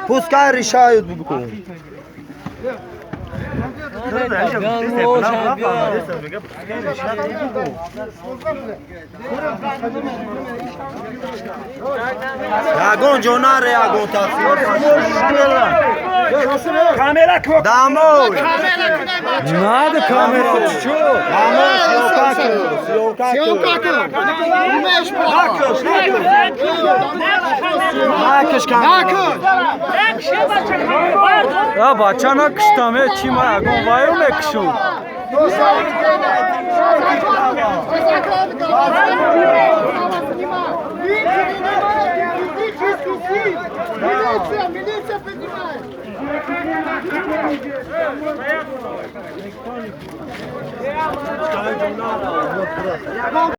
Пускай решают. Ягон ҷонаре, ягон тафсир. Камера ко. Домой. Надо камеру. Чё? Домой, съемка. Съемка. Имеешь право. Накаш камеру. Я бача накиштам, чи ма ягон вайру мекишу. Милиция, милиция поднимает.